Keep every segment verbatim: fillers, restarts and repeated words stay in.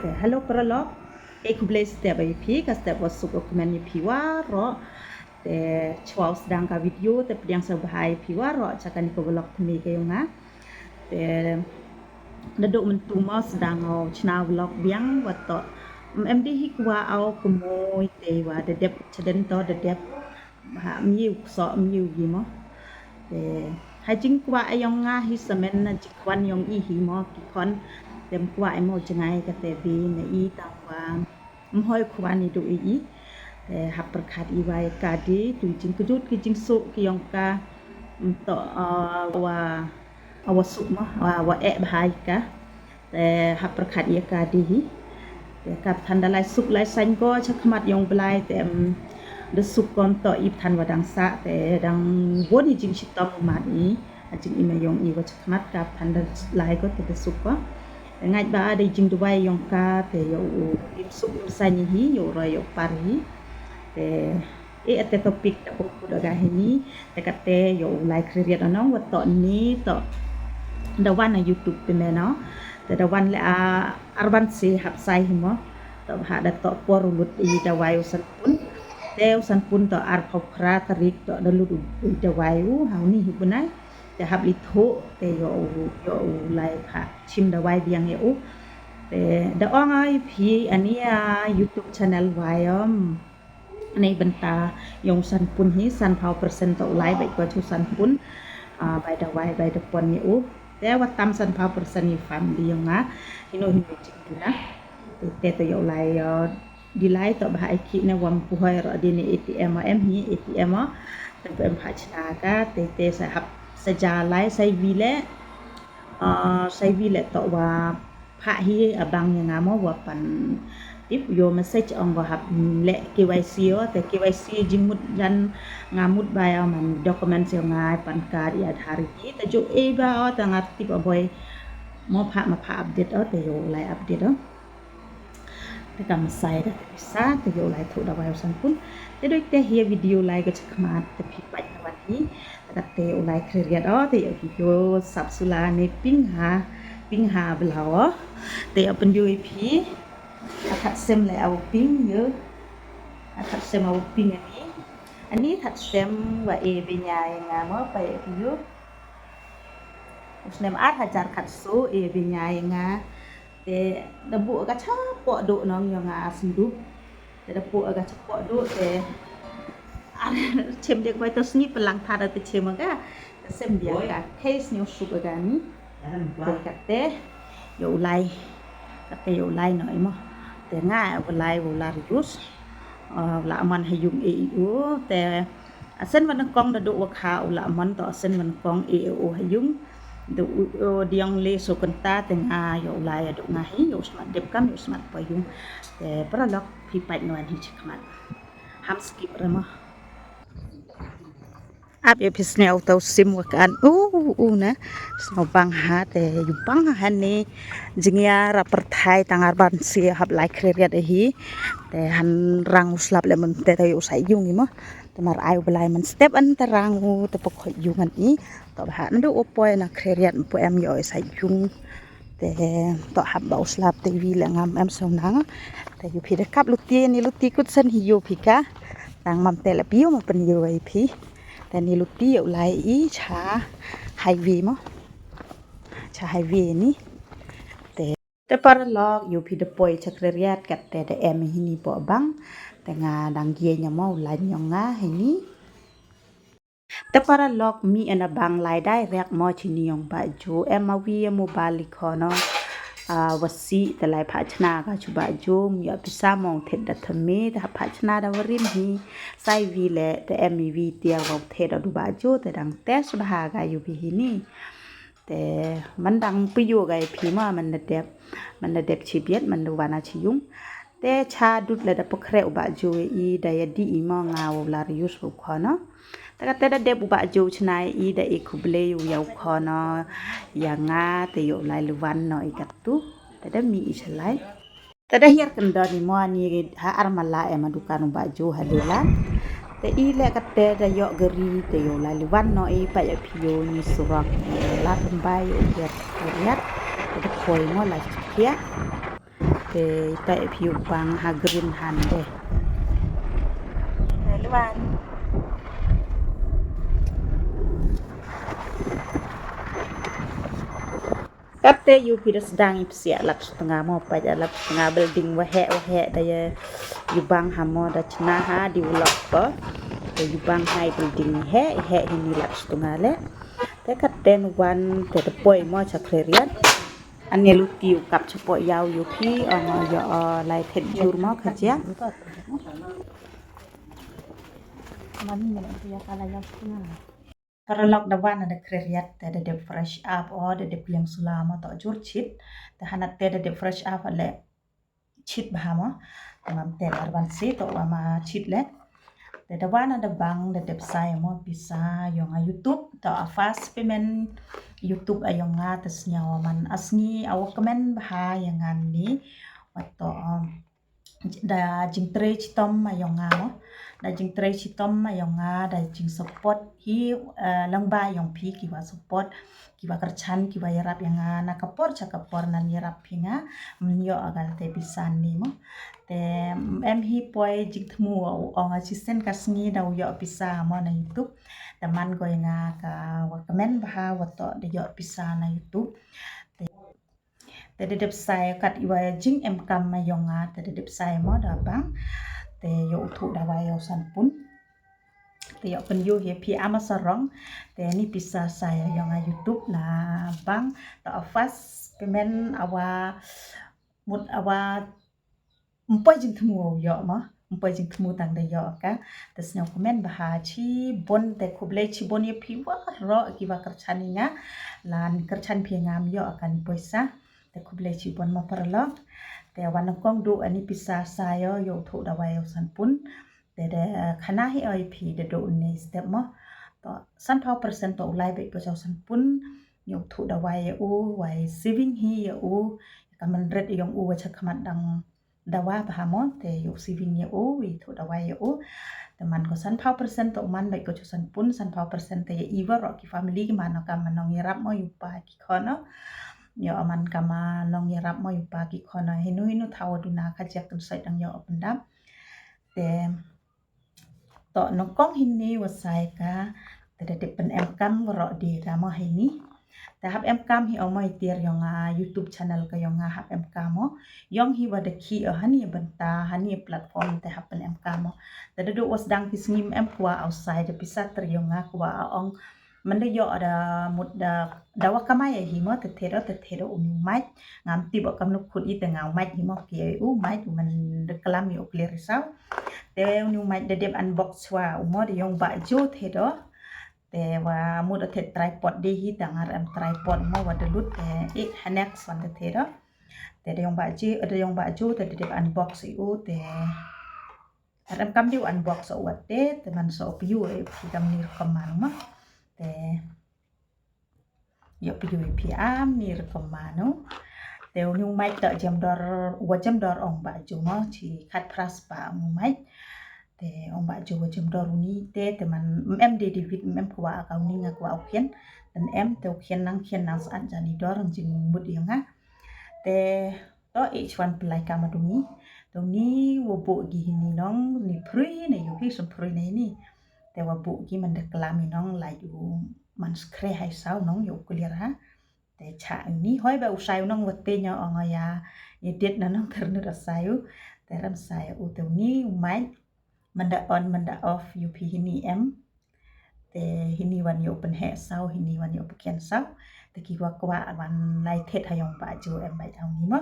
Te hello paralok. E khublei step ïa phi, ka step wa suk u kmen ïa phi waroh. Te chwa u sdang ka video te pdiang sngewbha ïa phi waroh cha kani ka vlog thymmai ka yong nga. Te da duk mynta ma sdang u chna vlog biang wa toh. Em dei hi kwah u kumoi te wa da dep chaden to da dep. Bha myiu kso myiu gi mo. Te ha jingkwah yong nga hi samen na jingkwah yong i hi mo ki khon. Te em kwah i mo jngai ka te bi na i tang wa. Em hoi kwah ni du i i. Te hap pyrkhat i wa i ka di tu jingkjut ki jingsuk ki yong ka. Em to wa wa suk mo wa wa eh bha i ka. Te hap pyrkhat ïa ka di hi. Te ka than da lai suk lai sain ko cha khmat yong Blai te em da suk kon to i than wa dang sa te dang bon i jingshitom mat i. A jingim yong i wa cha khmat ka than da lai ko te da suk ko. Te ngait ba da jingduwai yong ka te ïa u im suk im sain hi ïa u roi ïa u par hi. Te e ate topic ta pun pun aga hini. Te kate ïa u lai khriat anong wa to ni to da wan na YouTube te me no. Te da wan le a arban si hap sai hi mo. To ha da to por u lut i dawai u sanpun. Te u sanpun to ar phaw phra tarik to da lut u dawai u ha u ni hi bunai. Te hap li thu te ïa u ïa u lai pha chim dawai biang ïa u. Te da ong ai phi ani a YouTube channel wai om. Nei bynta yong u sanpun hi san phaw percent to u lai bai ko chu sanpun. Bai da wai bai da pon ni u. Te wa tam san phaw percent ni family yong nga. Hino hino jing duna. Te te to ïa u lai ïa di lai to bha ai ki ne wam pu hoi ro di ne A T M em hi A T M. Te em pha chna ka te te sa hap sa ja lai sai wi le. Sai wi le to wa pha hi abang ïa nga mo wa pan tip ïa u message ong ko hap leh K Y C ïa u te K Y C jingmut jan nga mut ba ïa man documents ïa nga pan card ïa Aadhaar ïa ki te ju e ba o te nga tip o boi mo pha ma pha update o te ïa u lai update o. Te ka masai da te pisa te ïa u lai thu dawai u sanpun. Te doi te hi video lai ka chakmat te phi pait na wan hi. Kate u lai khriat o te ïa ki ïa sap sula ne ping ha ping ha bla o. Te ïa pynjoi phi. A khat sem le au ping ïa. A khat sem au ping ani. Ani khat sem wa e benya ïa nga mo pa ïa ki ïa. U snem ar hajar khat so e benya ïa nga. Te da buh ka chapoh duh nong ïa nga a sngewdup. Te da buh ka chapoh duh te ar chem de kwai to sngi pelang thar te chem ka. Te sem biang ka khei sngewsuk ka ni. Te kate ïa u lai. Kate ïa u lai no imo. Te nga ïa u lai u lar yus. U la man ha yung e i u te. Asen wa nyngkong da duh wa kha u la man to asen wa nyngkong e e o ha yung. Da u diang le so kynta te nga ïa u lai ïa duh nga hi ïa u smat dep kam ïa u smat pa yung. Te paralok phi pait ngan hi chikmat. Ham skip re mo. Ap ïa phi snew tau sim wa kan u u na. Snew bang ha te yu bang ha ne. Jingïa ra pyrthai tang ar ban si hap lai khriat hi. Te han rang u slap le mun te tau ïa u sai yung i mo. Te mar ai u blai man step an te rang u te pok khoi yung an i. To bha na du u poi na khriat pu em ïa u sai yung. Te to hap ba u slap te wi le ngam em so nang. Te yu phi de kap luti ni luti kut san hi yu phi ka. Tang mam te le piu ma pen yu ai phi. Te ni luti yu lai i cha highway mo. Cha highway ni. Te Te paralok yu phi da poi cha khriat kat te da em hini po bang. Te nga dang gie nya mo u lai nyong nga hini. Te paralok mi ana bang lai dai riak mo chini yong ba ju em ma wi mo ba li khono. A wasi te lai pha chna ka chu ba ju mi ya pisa mo thet da thame te pha chna da warim hi. Sai wi le te em mi wi tia wa thet da du ba ju te dang tes ba ha ga yu bi hini. Te man dang pyu ga phi ma man da dep man da dep chibiet man da wana chi yung. Te cha dut le da pokre u ba ju i da ya di i ma nga u lar yus u khono. Te ka te da dep u ba ju chna i da i khublei u ya u khono. Ya nga te yo lai luwan no i katu. Te da mi i chalai. Te da hiar kendon i mo ani ha armala ema dukan u ba ju ha lela. Te i le kate da yo gari te yo la liwan no i pa ya pio ni surok la pembai u hiar hiar. Te da koi mo la chikia. Te ita phi u bang ha green hande. Helwan. Katte ïa phi da sdang ïa phi sia lap sdang mo pa ja lap sdang building wa he wa he da ïa ïa bang ha mo da chna ha develop ko. Te ïa bang ha building he he hi ni lap sdang le. Te katte nu wan te te poi mo cha khleriat. An ïa luti u kap cha po ïa u phi ong ïa lai thet jur mo kha jia. Paralok da wan da khleriat te da dep fresh up o da dep kliang sula mo to jur chit. Te hana te da dep fresh up le chit bha mo. Te mam te lar ban si to wa ma chit le. Te da wan da bang da dep sai mo pisa ïong a YouTube to a first payment YouTube a ïong nga te sñiaw man asngi a wa kmen bha ïa ngan ni. Wa to um, da jingtrei chitom ma ïong nga mo. Da jingtrei chitom ma ïong nga da jing support hi uh, lang ba ïong phi ki wa support ki wa kyrchan ki wa ïarap ïa nga na ka por cha ka por nan ïarap phi nga. Mnyo agal te bisan ni mo. Te em hi poi jingthmu ong a chisen ka sngi da u ïoh pisa mo na YouTube. Te man ko ïa nga ka wa kmen bha wa to da ïoh pisa na YouTube. Te da dep sai kat iwa jing em kam ma ïong nga te da dep sai mo da bang. Te ïoh u thuh da wai ïoh san pun. Te ïoh pynïoh hi phi ama sarong. Te ni pisa sai ïong nga YouTube na bang. Ta a first payment awa mut awa mpoi jingthmu ïoh mo. Mpoi jingthmu tang da ïoh ka. Te sñiaw kmen bha chi bon te khublei chi bon ïa phi wa ro ki wa kyrchan ïa nga. Lan kyrchan phi ngam ïoh ka ni poisa. Te khublei chi bon ma paralok. Te wan kong du ani pisa sa ïoh ïoh thuh da wai ïoh san pun. Te de khana hi oi phi de do ne step mo. To san phaw percent to ulai bek ko san pun. Ïoh thuh da wai ïa u wai saving hi ïa u. Ka man ret ïong u wa cha khmat dang dawa bha mo te ïoh saving ïa u wi thuh da wai ïa u. Te man ko san phaw percent to man bek ko san pun san phaw percent te ïa iwa ro ki family ki man ka man nong ïarap mo yu pa ki khono. Ïoh man ka man nong ïarap mo yu pa ki khono hinu hinu thaw duna ka jak kan sai dang ïoh open dam. Te to nokong hini wa sai ka te da dep pyn em kam wa ro di da mo hini. Te hap em kam hi o mo i tiar ïong a YouTube channel ka ïong a hap em kam o. Ïong hi wa da ki o hani bynta hani platform te hap pyn em kam o. Te da du wa sdang ki sngi em kwa outside da pisa ter ïong a kwa ong. Mende ïoh da mut da da wa kamai hi mo te te do te te do uni mait. Ngam ti bo kam nuk khut i te ngau mait hi mo ki u mait u mende klam i u clear sau. Te uni mait da dep unbox wa u mo da ïong ba jo te do. Te wa mut da te tripod de hi tang ar em tripod mo wa da lut te i hanek san te te do. Te da ïong ba ji da ïong ba jo te da dep unbox i u te. Ar em kam di unbox o wa te te man so piu e ki kam nir kamar ma. Te ïoh piu e pi am nir kamano. Te uni u mait da jem dor wa jem dor ong ba jo mo chi khat pras ba uni u mait. Te ong ba jo wa jem dor uni te te man em de David em kwa ka uni nga kwa u khian. Ten em te u khian nang khian nang sa an jani dor jing mut ïa nga. Te to e chwan pelai kama duni. Duni wa bo gi hini nong ni prui ne yu hi sum prui ne ni. Te wa bo gi man de klam i nong lai u man skre hai sau nong yu kulir ha. Te cha ni hoi ba u sai u nong wa te nyo ong ya. Ye dit na nong ter nu da sai u. Te ram sai u te ni u mai. Manda on manda off yu pi hini em. Te hini wan yu open he sau hini wan yu open ken sau. Te ki wa kwa wan lai thet ha ïong ba ju em ba ïong ni mo.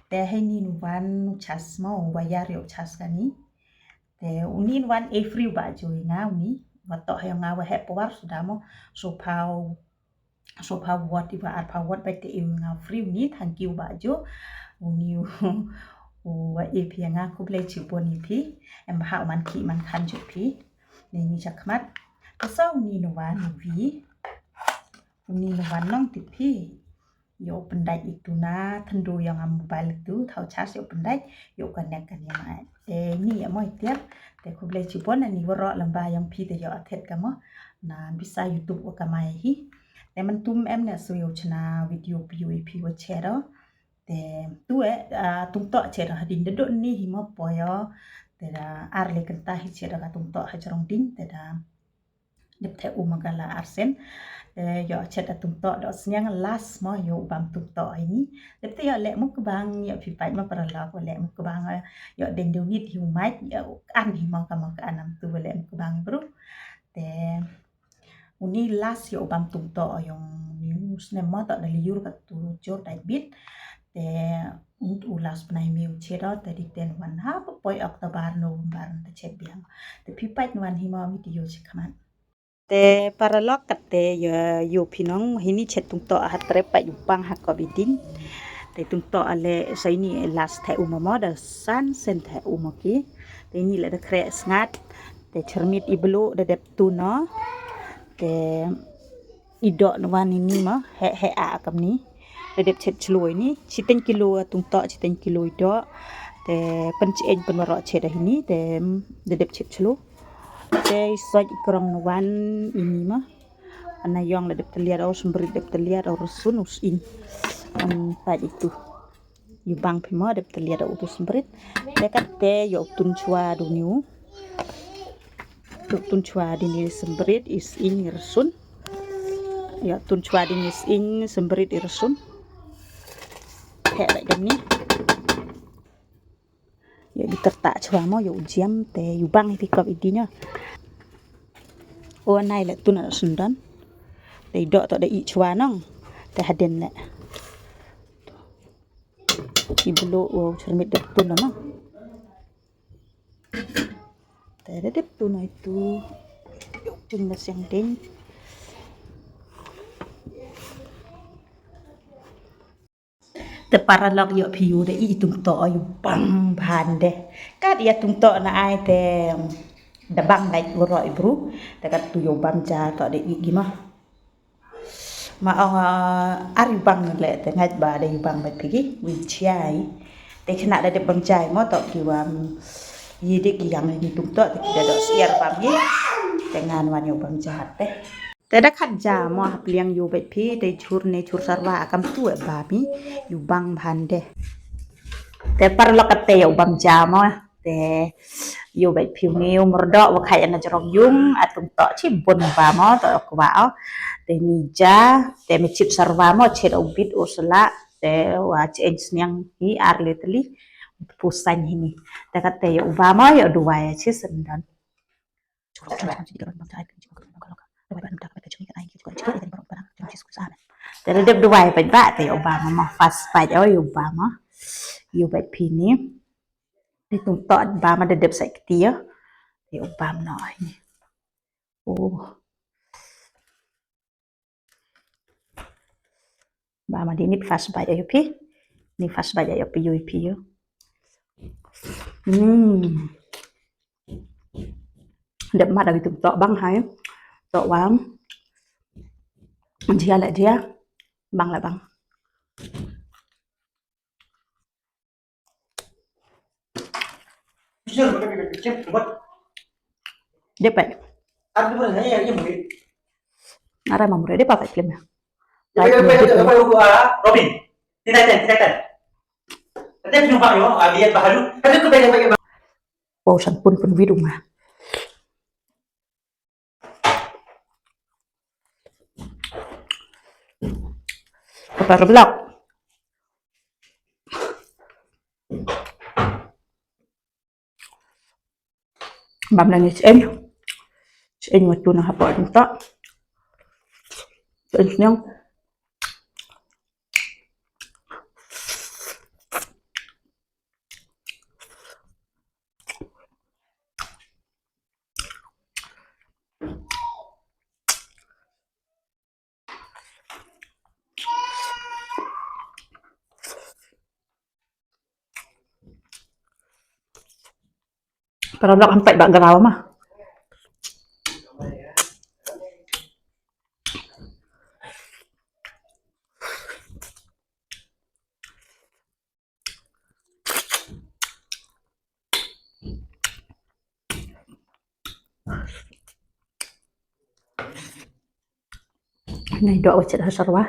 Te hini nu wan chas mo wa yar yu chas ka ni. Te uni nu wan e free ba ju nga uni. Wa to ha ïong nga wa he pawar suda mo. So pau so pha wot iwa ar pha wot ba te iwa nga free uni thank you ba jo. Uni u wa e phi nga khublei chi bon i phi. Em ba ha man ki man khan jo phi. Ni ni chakmat. Ka sa uni no wa no vi. Uni no wa nong ti phi. Yo pendai itu na thendu yang am mobile itu thau charge yo pendai yo connect kan ya mai. Te ni ya moi tiap te khublei chi bon ni waro lamba yang phi te yo athet ka mo. Na bisa YouTube wa kamai hi. Te mentum em ne su yo chna video P U A P wa chero. Te tu eh, ah, tungtoh chet da hadien da dok ni hi mo poi o. Te da ar le kynta hi chet da ka tungtoh ha jrong ding te da dep theh um ka la ar sen. Te ïoh chet da tungtoh da sniang last mo ïoh u bam tungtoh hi ni. Dep te ïoh leh mukbang ïoh phi pait mo paralok ïoh leh mukbang ïoh deng deu nit hi u mait ïoh an hi mo ka mo ka anam tu leh mukbang bro. Te uni last ïoh u bam tungtoh ïong ni u snem mo toh da liur ka tu jur dait bit. Te u last bnai May u chet o te dei ten wan ha poi October November te chet biang. Te phi pait wan hi mo video chi khmat. Te paralok kate ïa ïoh phi nong hi ni chet tungtoh ha tre pait u bang ha ko biding. Te tungtoh ale sa ini last theh um mo da san sen theh um ki. Te ini le da khreh sngat. Te chyrmit i bluh da dep tun o. Te i doh na wan ini mo heh heh a kam ni. Da dep chet chloi ni chiteng kilo tungtoh chiteng kilo i doh. Te pyncheng pynwaroh chet da hini te da dep chet chloi. Te i soi i krong na wan ini mo. Ana ïong la dep teliat o sembrit dep teliat o rsun us in. An pait itu. Ïu bang phi mo dep teliat o tu sembrit. Te kat te ïoh tun chwa du niu. Ïoh tun chwa di ni sembrit is in rsun. Ïoh tun chwa di ni is in sembrit i rsun. He bai dam ni. Ïoh bitar ta chwa mo ïoh jiam te ïu bang hi kop i di nyo. O nai le tun a sendon. Te i doh to da i chwa nong. Te hadien le. I bluh o chyrmit dep tun no. Te da dep tun no itu. Ïoh tun na siang ding. Te paralok ïoh phi ïoh da i tungtoh ïoh bang bhan de. Kat ïa tungtoh na ai te da bang dait waro i bru. Te kat tu ïoh bam ja toh da i gima. Ma ong ar ïoh bang le te ngait ba da ïoh bang ba phi gi wi chiai. Te khna da dep bang jai mo toh ki wam. Yi dik yang ni tungtoh te ki da dok siar bam yi. Te ngan wan ïoh bam ja te. Te da khat ja mo ha pliang ïoh bait phi te jhur ne jhur sarwa a kam tu e ba mi ïoh bang bhan de. Te paralok kate ïoh bam ja mo te ïoh bait phi ngi u murdoh wa khai ana jrong yung a tungtoh chi bun ba mo to kwah o. Te ni ja te mi chip sarwa mo chet u bit u sla te wa chen sniang hi ar le teli. Pusan hi ni te kate ïoh ba mo ïoh duwai chi sendon. Te da dep duwai pait ba te ïoh ba ma ma fast pait ïoh ba ma ïoh bait phi ni. Ni tungtoh ba ma da dep sai kti ïoh ba ma no ni. Oh. Ba ma di ni fast bite ïa phi. Ni fast bite ïa phi ïa phi ïa. Hmm. Dep ma da bitu tok bang hai. Tok wang. Jia la jia. Bang la bang. Dep ai. Ara mamre dep ai film ya. Robin. Tidak ada, tidak ada. Ada penumpang yo, abi yang bahalu. Ada kebaya-baya. Oh, sampun pun video mah. Pepper vlog. Bam na ni chen. Chen wa tuna hapa ni ta. Chen sniang. Paralok hampet bak gerau mah. Nai dok wachet hasarwa.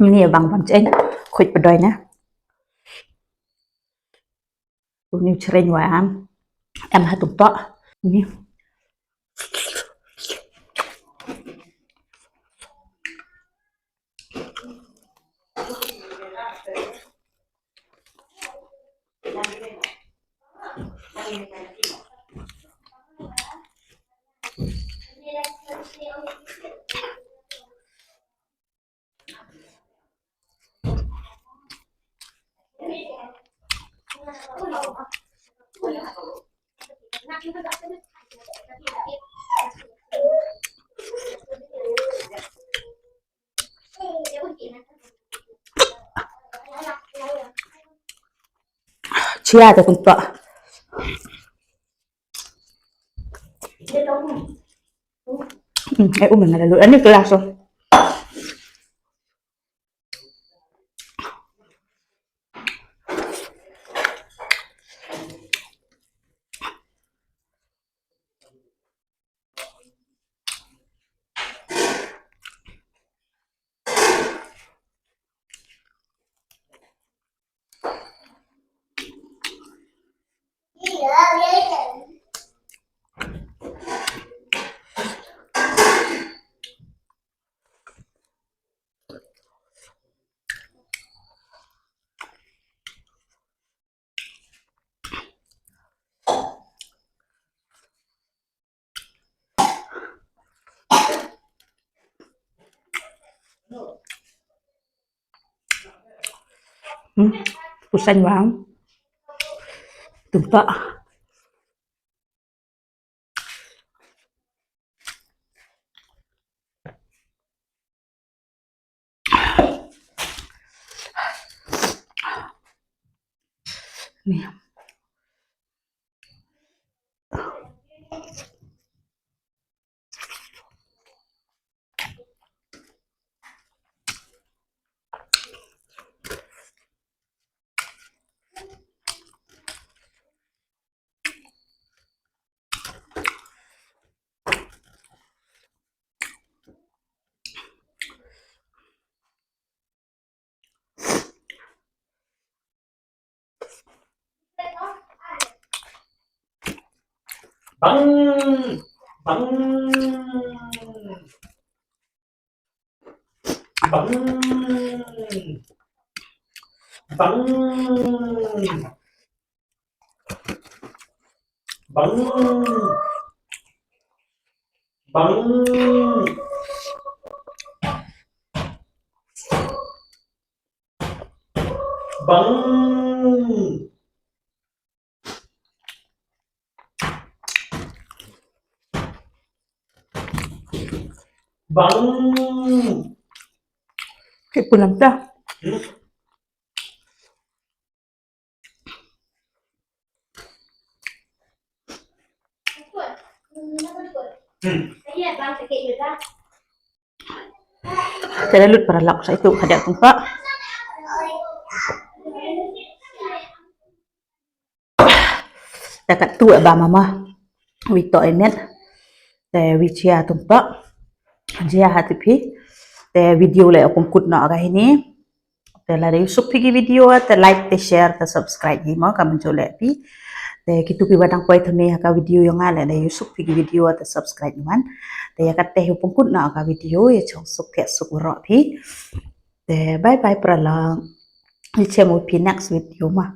Ni bang bang chen, khuid pdoi na. Uni chrein wa am, em ha tum to. Ni. Chia te kun to. Hmm, eh, um, nga lalu. Ani kelas tu. Hmm, kusan bang. Tumpak. Ni. Bang, bang, bang, bang. Bang. Bang. Bang. Bang. Kit pulam ta. Hmm. Te la lut paralok sa itu ka dei tumpak. Te kat tu ba mama. Wi to emet. Te wi chia tumpak. Jia ha tipi. Te video le kum kut no ka hini. Te lada ïusuk phi ki video te like, te share, te subscribe hi mo, ka mynjur leh phi. Te kitu kiba dang poi thame ha ka video yong nga, lada ïusuk phi ki video te subscribe hi man. Te ïa kata hi pung kut na ka video, ïa chong suk phi suk roh phi. Te bye bye paralok. Ïa chem u phi next video ma.